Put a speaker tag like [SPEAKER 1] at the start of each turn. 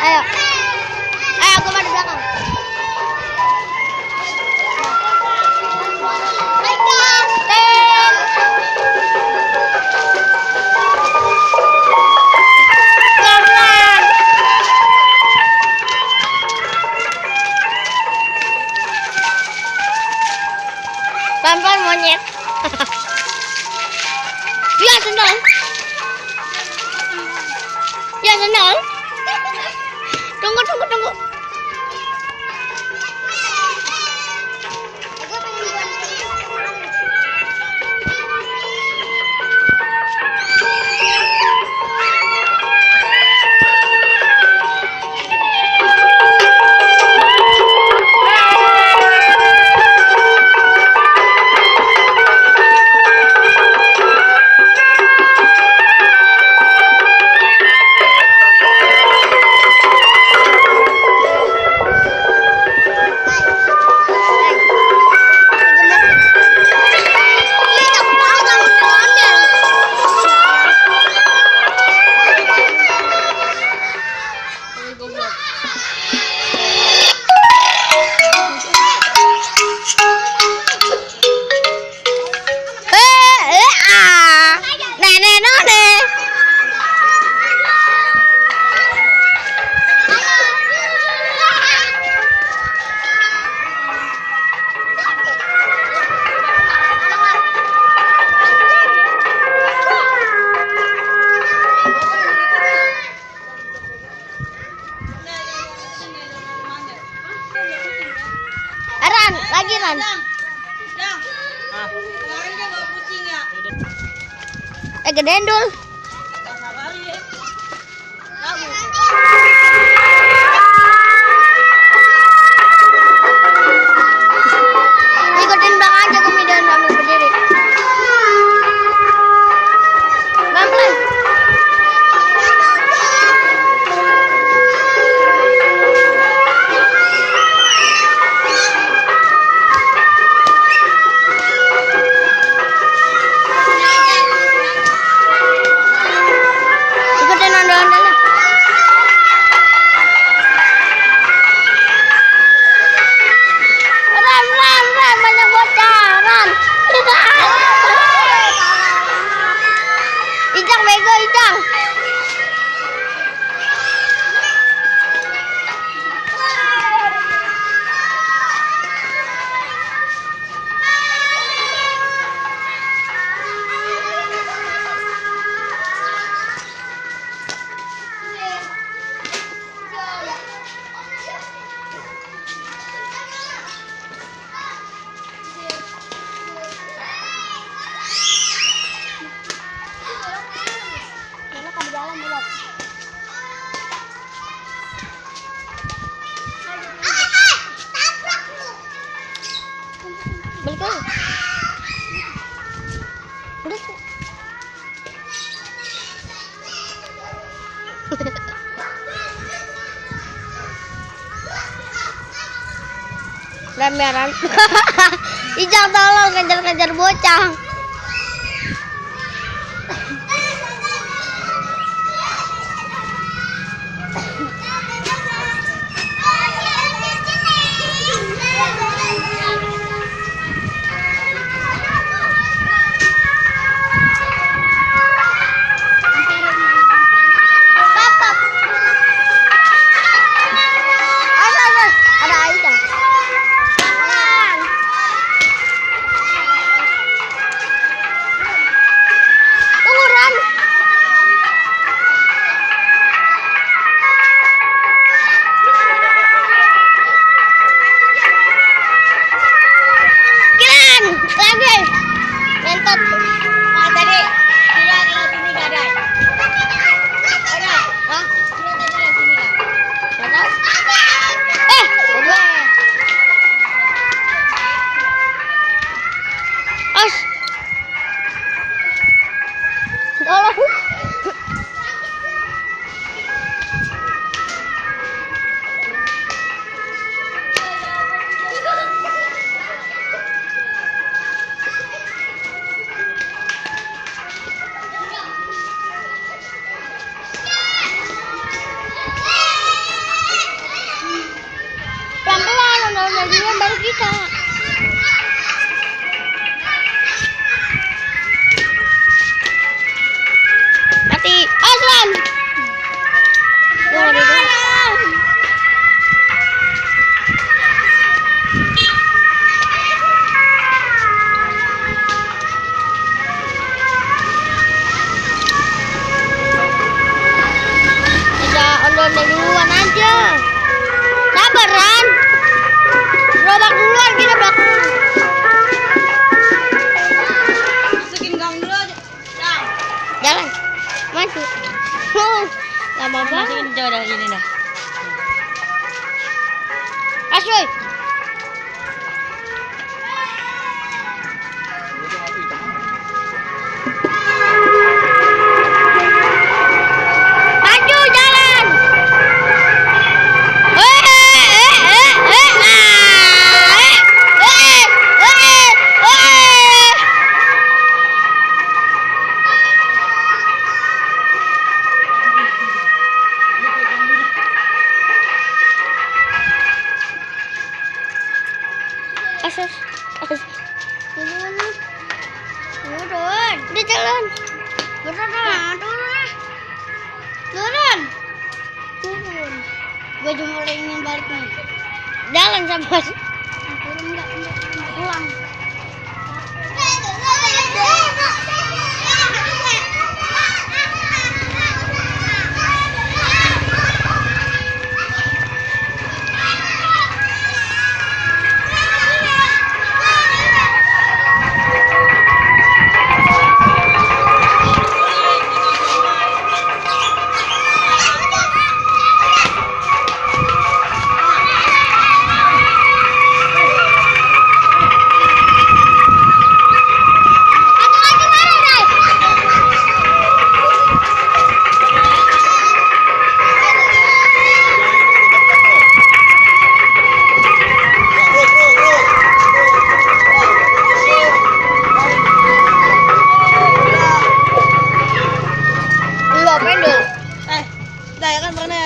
[SPEAKER 1] ayo. Ayo aku mah di belakang. Pelan-pelan monyet. Ya sendal. Ya sendal. Tunggu. Lagi Ran.
[SPEAKER 2] Kemarin dia bawa kucing ya.
[SPEAKER 1] Gedein dul. Ikutin bang aja ke medan sambil berdiri. Pelan-pelan. Ikutin ondel-ondelnya. Ran, banyak bocah, Ran. Ijang bego, Ijang. Balik aja. Udah. Rameran. Ijang tolong kejar-kejar bocah. Tunggu Ran. bisa. Mati. Aslan. Ondel duluan aja. Sabar, Ran. Gerobak duluan, kita belakang.
[SPEAKER 2] Masukin gang dulu aja. Gang.
[SPEAKER 1] Jalan. Maju. Lama banget.
[SPEAKER 2] Masukin jauh dari ini dah.
[SPEAKER 1] Asoy. Maju jalan. Asus. Turun. Udah jalan. Turun. Gue cuma ingin balik nih. Jalan sama. Turun enggak pulang. Lu apain dulu?
[SPEAKER 2] Dah ya kan pernah.